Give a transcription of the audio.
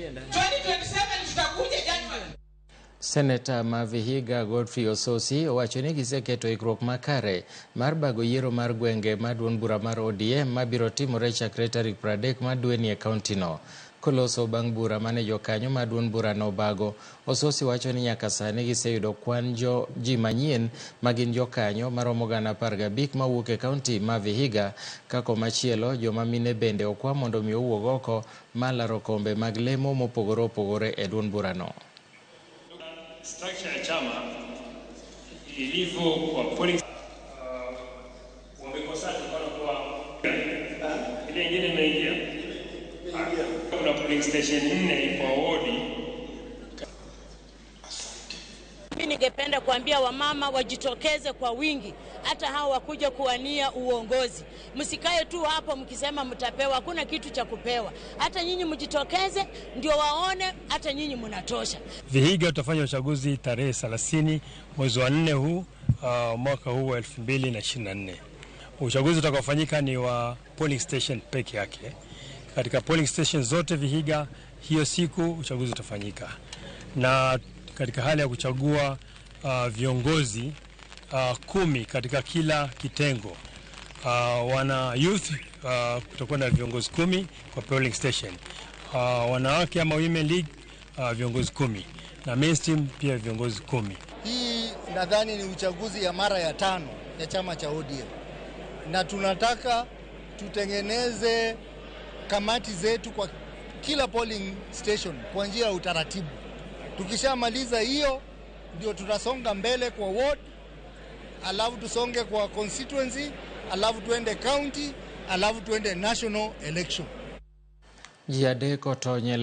2027 tutakuja January. Seneta ma Vihiga Godfrey Osotsi owacho ni giseketo ikruok makare mar bago yiero mar gwenge mar duond bura mar ODM mabiro timore chakre tarik 30 mar dweni e kaontino. Koloso bang' bura mane jokanyo mar duond burano obago, Osotsi wacho ni nyaka sani giseyudo kwan jo ji manyien magin jokanyo maromo 15,000 mawuok e kaonti ma Vihiga ka komachielo joma mine bende okwa mondo mi owuog oko mar laro kombe mag lemo mopogore opogore e duond burano. Structure ya chama ilivyo kwa polling wamekosana kwa ile ingine imeingia. Kuna polling station 4 kwa wodi. Mimi ningependa kuambia wamama wajitokeze kwa wingi, hata hao wakuja kuwania uongozi. Msikae tu hapo mkisema mtapewa, hakuna kitu cha kupewa. Hata nyinyi mjitokeze ndio waone hata nyinyi mnatosha. Vihiga tutafanya uchaguzi tarehe 30 mwezi wa 4 huu, mwaka huu wa 2024. Uchaguzi utakaofanyika ni wa polling station peke yake. Katika polling station zote Vihiga hiyo siku uchaguzi utafanyika. Na katika hali ya kuchagua viongozi 10 katika kila kitengo. Wana youth kutakuwa na viongozi 10 kwa polling station. Wanawake ama women league viongozi 10 na mainstream pia viongozi 10. Hii nadhani ni uchaguzi ya mara ya 5 ya chama cha ODM. Na tunataka tutengeneze kamati zetu kwa kila polling station kwa njia ya utaratibu. Tukishamaliza hiyo ndio tutasonga mbele kwa ward, alafu tusonge kwa constituency, alafu tuende county, alafu tuende national election. Ji adek otony e